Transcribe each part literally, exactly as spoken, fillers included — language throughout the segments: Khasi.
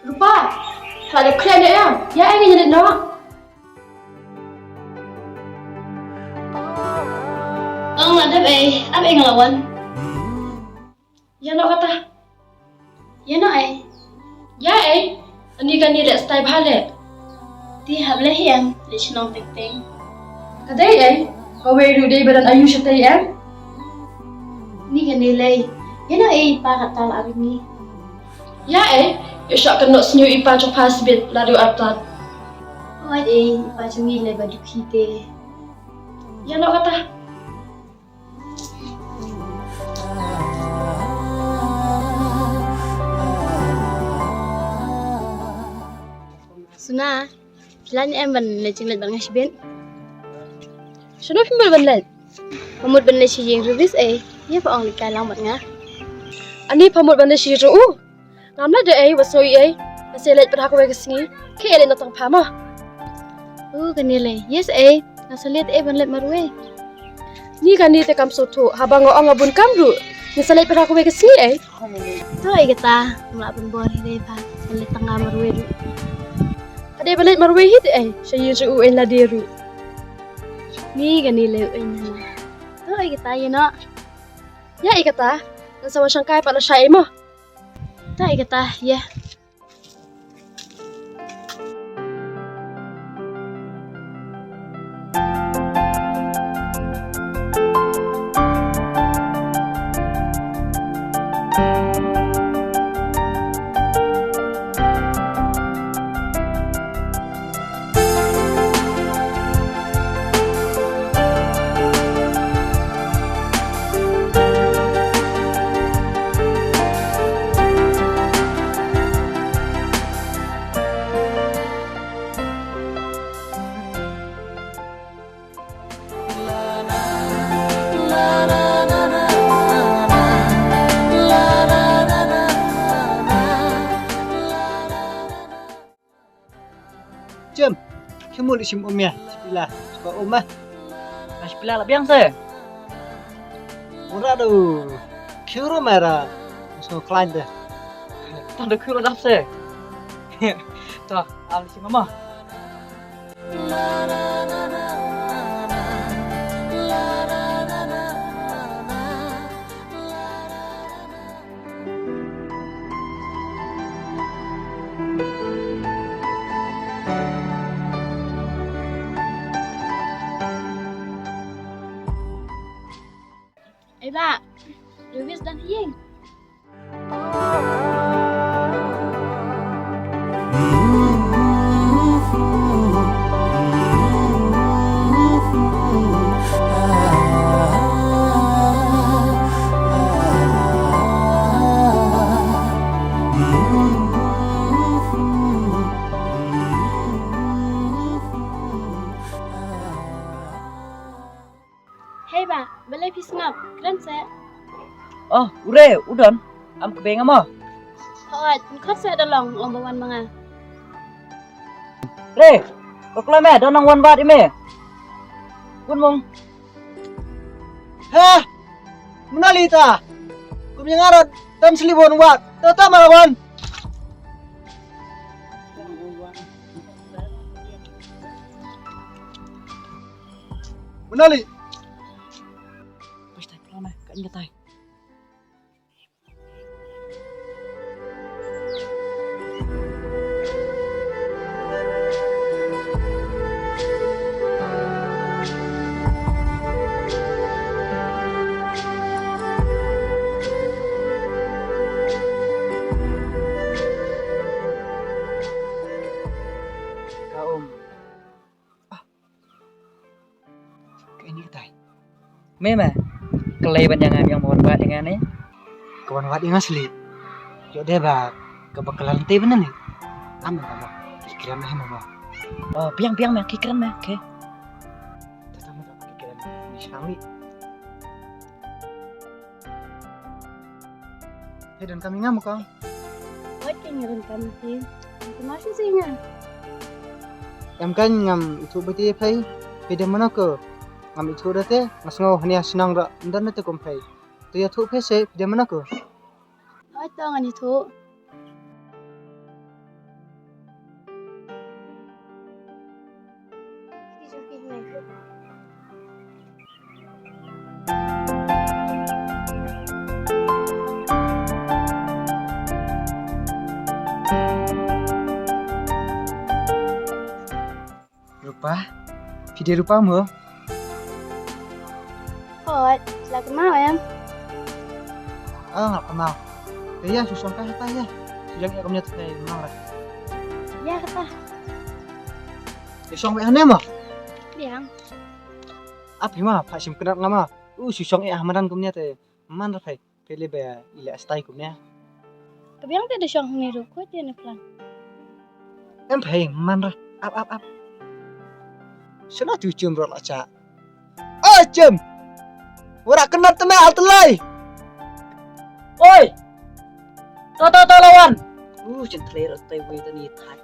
Rupa, ka dep khlieh ne em? Ïa, ai ngin ïa leit noh. Ong la dep ei, ap ei nga la wan. Ïa noh kata. Ïa noh ei. Ïa ei. Ani kane leh stai bha leh. Te hap leh hi em, leh shnong teng teng. Ka dei ei. Kawei ruh dei ba don ayu shatei em. Ni kane lei. Ïa noh ei, pa kata la ap ïa ngi. Ïa ei, ïa sha kynnoh sniew i pa jong pha sbit la dei artat. Oi ei, i pa jong ngi lei ba dukhi te. Ïa noh kata. Suna, phi lah ne em ban leit jingleit bad nga shibit? Shano phi mut ban leit? Pha mut ban leit sha ïing Ruvis ei, ïa pha ong leit kai lang bad nga. Ani pha mut ban leit sha ïing ruh u. Ngam leit de ei, wat sngew ei. Nga sa leit pat ha kawei ka sngi. Khie leit na tang pha mo. U kane lei. Yes ei. Nga sa leit ei ban leit marwei. Ni kane te kam sngewthuh, haba nga ong nga bun kam ruh. Nga sa leit pat ha kawei ka sngi ei. To ei kata, ngam lah ban bor hi dei pha. Sa leit tang nga marwei ruh. Ka dei ban leit marwei hi te ei, sha ïing sha u ei lade ruh. Ni kane lei u ei na. To ei kata ïa noh. Ïa ei kata, ngan sa wan shangkai pat lashai ei mo. To ei kata, ïa. Jem, khie mut shim um ïa, shipila, shipila um ah. Nga shipila la biang se. Ura du, khie ru mera, so klein de. Tang de khie ru dap se. To, am shim ma. Ei bah, Lewis don ha ïing. Hei bah, balei phi sngap? Kren seh. Oh, u Re, u don. Am kbeng mo? Hooid, un khot seh da long, ong ba wan ma nga. Re, ko khlem eh, don nang wan wad ïa me. Bun mung. He, mano lei ta? Kum ïa nga ruh tam slip wan wad. Ta ta ma la wan. Mano lei? Pas tai pro na, ka ïa tai. Ka um. Ah. Ka ini katai. Me ma. Ka lei ban ïa nga biang ba wan wad ïa nga ne. Ka wan wad ïa nga sli. Ïoh dei ba kaba ka lynti ban ne. Am ba ba. Ki kren ma, he ma ba. Oh, biang biang me, ki kren ma. Okay. Tata ma ba ki kren. Ni shang ni. Phi donkam ïa nga mo kong? Wat, kein nga donkam ïa phi. Ngam kynmaw shuh shuh ïa nga. Em kein, ngam ithuh beit ïa phi. Phi dei mano ko? Ngam ithuh da te, nga sngew hangne ha shnong ruh ym don da te kum phi. To ïathuh phi seh, phi dei mano ko? Hooid to, ngan ïathuh. Rupa, phi dei Rupa mo? Hooid, la kynmaw em? Ah, nga la kynmaw. Te ïa, shu shong kai hata ïa. Shu ïa kumne te kai, kynmaw ra. Ïa kata. Te shong beit hangne mo? Biang. Ap hi ma, pha shim kynat nga ma. U shu shong ïa ha madan kumne te. Man ra phai. Phi leh ba i leh stai kumne. Ka biang te da shong hangne ruh, ko te ne plan. Em phai, man ra. Ap, ap, ap. Shana tu chim ruh la cha. Oi chim. Wara kena tena al telai. Oi. To to to lawan. Uh, chen telai ruh tai wei tani thai.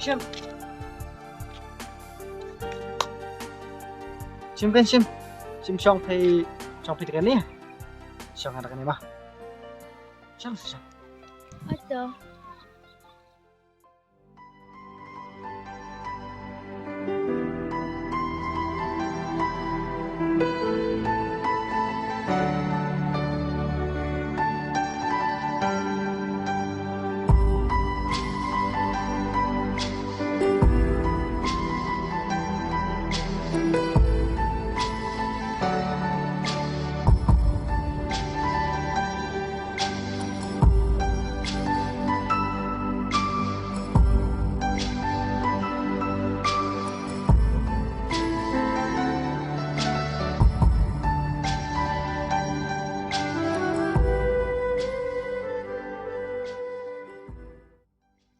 Shim. Shim kan shim. Shim shong phai, shong phai tekan ni. Shong ada kan ni ma. Shong shong. Ato.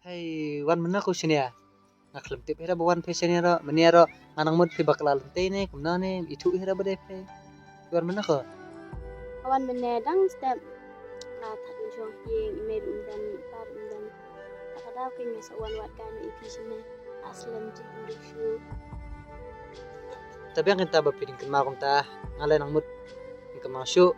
Hei, wan mynno ko shane? Nga khlem tip hi ba wan phi shane ruh, mynne ruh nga nang mut phi bakla lynti ne kumno ne, ithuh hi ba dei phi. Wan mynno ko? Wan mynne dang step. Nga thad mynshong hi, i mei ruh ym don, i pa ruh ym don. Kata ka daw kein nga sa wan wad kai ma i phi shane. Aslem jingkynduh shuh. Te biang kein ta ba phi dang kynmaw kumta, nga leh nang mut dang kynmaw shuh.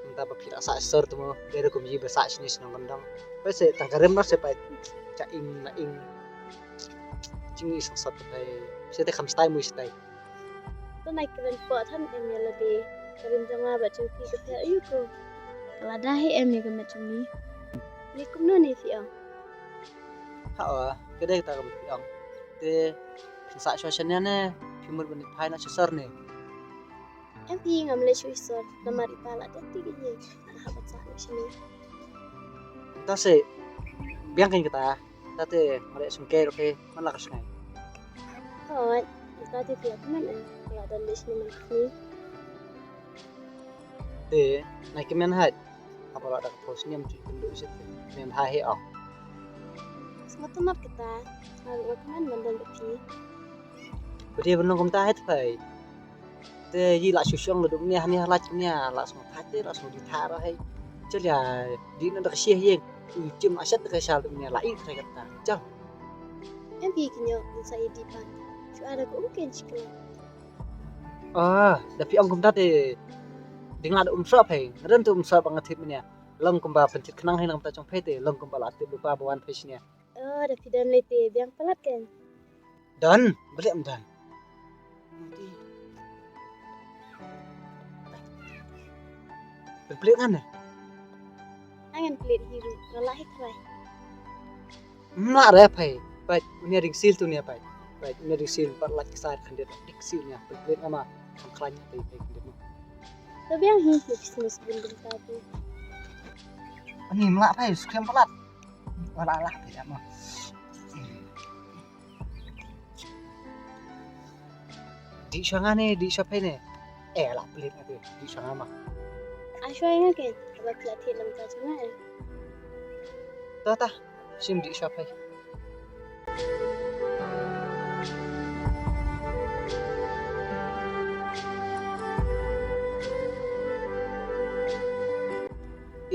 Kumta ba phi la sah sor tu mo, dei ruh kum i ba sah shane shnong kyndong. Phi seh tang ka rim ruh seh phi cha ing na ing. Jingïaseng sot phi seh te kham stai mo stai. To nai kren po than em ïa lade. Ka rim jong nga bad jong phi ka pher aïu ko. Ka lada hi em ïa ka met jong ngi. Ngi kumno ne phi ong? Ha o, ka dei kata kaba phi ong. Te phin sah shuwa shane ne, phi mut ban phai na sha sor ne. Em phi, ngam leh shuh sor, namar i pa la dep ti ka ïing. Nga hap ban sah na shane. Ta se biang kein kata. Ta te nga leh sngewkhia ruh phi, man la ka sngi. Hooid, ta te phi ïa kmen eh, la don leh shane man ka sngi. Te nai kmen hait. Haba la da ka phew snem tu kynduh shet mem ha he ong. Sngewtynnat kata, nga ruh nga kmen ban don bad phi. Ba dei ban long kumta hait phai. Te yi la shu shong la dum nia nia la nia la sngewthuh te la sngewthuh tha ra hai. Chal ya di na da ka shi ye. U chim a shat da ka shal dum nia la i thrai kata. Chal. Em phi ki nyo sa i di pan. Shu ada ko um ken chikla. Ah, da phi ong kumta te ding la da um sop hai. Ngadan tu um sop nga thip nia. Long kumba pynthit khnang hai long ta chong phe te long kumba la tip lupa ba wan phe shnia. Oh, da phi don lei te biang palat ken. Don, balik em don. Balik ngan eh. Angan pelit hiru, rala hi trai. Mla re pai, pai unia ring sil tu nia pai. Pai unia ring sil pat lak kisar khandit dik sil nia pai pelit ama kam klan pai pai khandit ma. To biang hi hi business bun bun ta tu. Ani mla pai skrim palat. Wala lah pai ama. Di shanga ne, di shape ne. Eh, la pelit nga tu, di shanga ma. Ashwa nga ke, ba pelat hi lam ka shanga eh. Ta ta, shim di shape.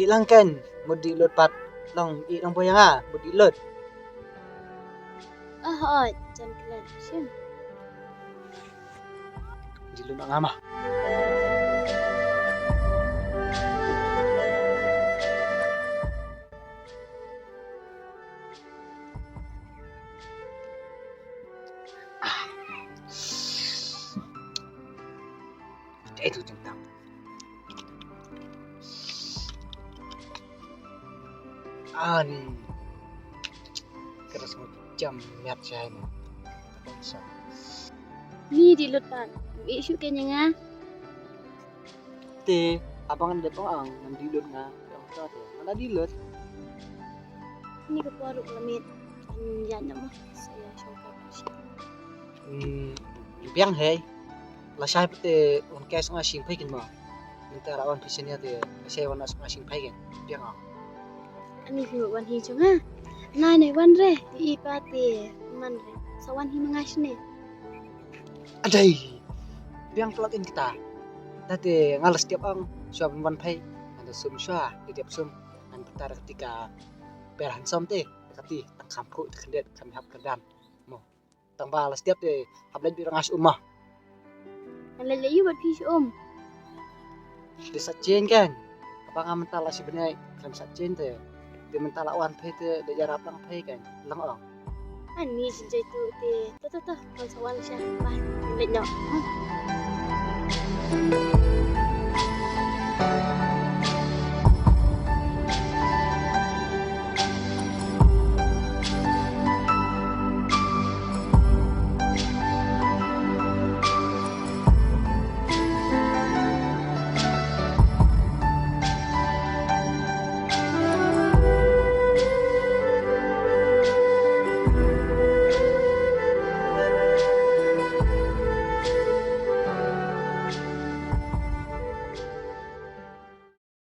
Lang ken, mut dih lut pat. Long i nong boy nga, mut dih lut. Ah, oi, jan klet, shim. Dih lut nga ma. Te tu jengtang. Ani. Keras mo jam miat jai mo. Sa. Ni dih lut pan. Wi shu ke nyanga. Te, abang de pang ang, ngan dih lut nga. Yang sa te, mana dih lut? Ni ka por ruk lamit. Kan yan na mo. Saya shong ka. Hmm, biang hei. La shai pete un kai song asing pai kin mo. Minta ra wan pisen ya te, shai wan asong asing pai kin. Biang ah. Ani phi wan hi jong ah. Na ne wan re, i pa te man re. Sa wan hi mangai shne. Adai. Biang plot in kita. Tate nga la stiap ang, shwa ban wan pai. Anda sum shwa, di tiap sum. Anda tar ketika per hansom te, kati tang kham phu te khendet, kham hap kerdam. Mo. Tang ba la stiap te hap leit bi rngas um ma. Kan leit leit yu bad phi shi um. Te sa chen kan. Apa nga mental la shi bnai kan sa chen te. Te mental la wan phai te de yarap lang phai kan. Lang ong. Ani jin jai tu te. To to to. Kan sa wan sha. Ba. Leit nyok.